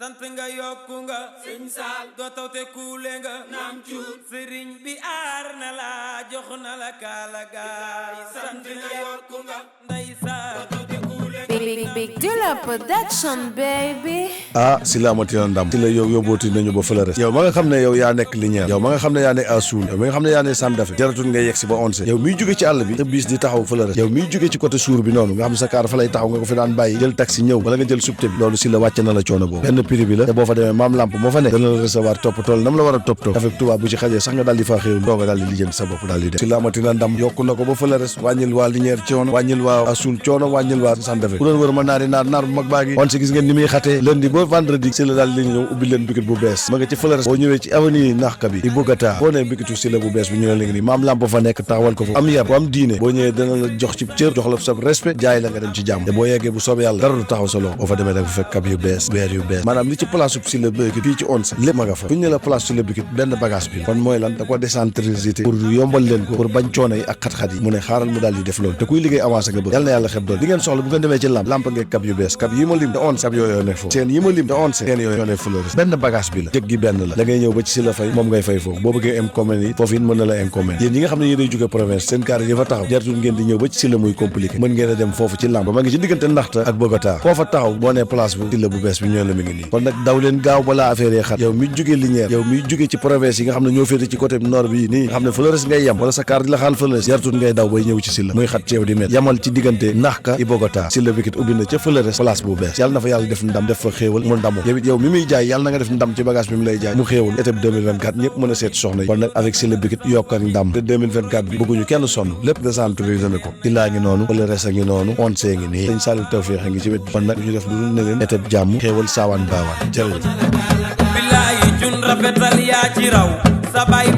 sant nga yokku nga sëñ Saal doo tawte kuule nga naam cuut sëriñ bi aar na la jox na la kaala gaay sant nga yokku nga ndeysaan doo tawte kuule Big Dilla production baby. Sylla amatina ndam Sylla yow yóbbooti nañu ba Flores yow ma nga xam ne yow yaa nekk Linière yow ma nga xam ne yaa nekk Assoun yow ma nga xam ne yaa nekk Sam Dafe jaratul nga yegg si ba 11 yow miy jóge ci àll bi te bis di taxaw Flores yow miy jóge ci côté suur bi noonu nga xam sa kaar fa lay taxaw nga ko fi daan bàyyi jël taxi ñëw wala nga jël subte bi loolu Sylla wàcc na la coono boobu benn prix bi la te boo fa demee maam lamp moo fa nekk dana la recevoir toppatool nam la war a toppatoo avec tubaab bu ci xajee sax nga daal di faa xéew dooga daal di lijjanti sa bopp daal di dem Sylla amatina ndam yokku na ko ba Flores wàññil waa Linière coono wàññil waa Assoun coono wàññil waa Sam Dafe ku doon wër ma naar bu mag baa ngi on si gis ngeen ni muy xatee lundi ba vendredi Sylla daal di ñëw ubbi leen boutique bu bees ma nga ci Flores boo ñëwee ci avenue Naxka bi di Bogota boo nee boutique Sylla bu bees bi ñu ne la ngi nii maam lamp fa nekk taxawal ko fa am yar bu am diine boo ñëwee dana la jox ci cër jox la sa respect jaay la nga dem ci jàmm te boo yeggee bu soobee yàlla dara du taxaw sa loxo boo fa demee da nga fa fekk kab yu bees weer yu bees maanaam li ci place Sylla Boutique fii ci onze lépp ma nga fa fu ñu ne la place Sylla Boutique benn bagage bi kon mooy lan da ko décentralisé pour yombal leen ko pour bañ coono yi ak xat-xat yi mu ne xaaral mu daal di def loolu te kuy liggéey avancé nga bëgg yàlla na yàlla xeb dool li ngeen soxla bu ngeen demee ci lamp ngeen kab yu bees kab yi ma lim te onze kab yooyu nekk foofu seen yi ma lim te onze seen yooyu nekk Flores benn bagage bi la jëg gi benn la da ngay ñëw ba ci Sylla fay moom ngay fay foofu boo bëggee incommande yi foofu it mën na la incommande yéen ñi nga xam ne yéenay jóge province seen kaar yi fa taxaw jartul ngeen di ñëw ba ci Sylla muy compliqué mën ngeen a dem foofu ci lamp ma ngi ci diggante Naxta ak Bogota foofa taxaw boo nee place bu Sylla bu bees bi ñoo la mi ngi nii kon nag daw leen gaaw balaa affaire yi xat yow mi jóge Linière yow mi jóge ci province yi nga xam ne ñoo féete ci côté nord bi nii nga xam ne Flores ngay yem wala sa kaar di la xaal Flores jartul ngay daw bay ñëw ci Sylla muy xat ceew di met yamal ci diggante Naxka i Bogota Sylla Boutique ubbi na ca Flores place bu bees yàlla na fa yàlla def ndam def fa xéewal mu ndamu yow it yow mi muy jaay yàlla na nga def ndam ci bagage bi mu lay jaay mu xéewal été bi 2024 ñëpp mën a seet soxna yi kon nag avec Sylla Boutique yokk ak ndam te 2024 bi bëgguñu kenn sonn lépp décentralisé na ko Sylla ngi noonu Flores a ngi noonu onze ngi nii dañ Saliou Tawfeex a ngi ci wet kon nag ñu def lu dul ne leen été bi jàmm xéewal saawaan baawaan jërëjëf billaay jun rafetal yaa ci raw sa bay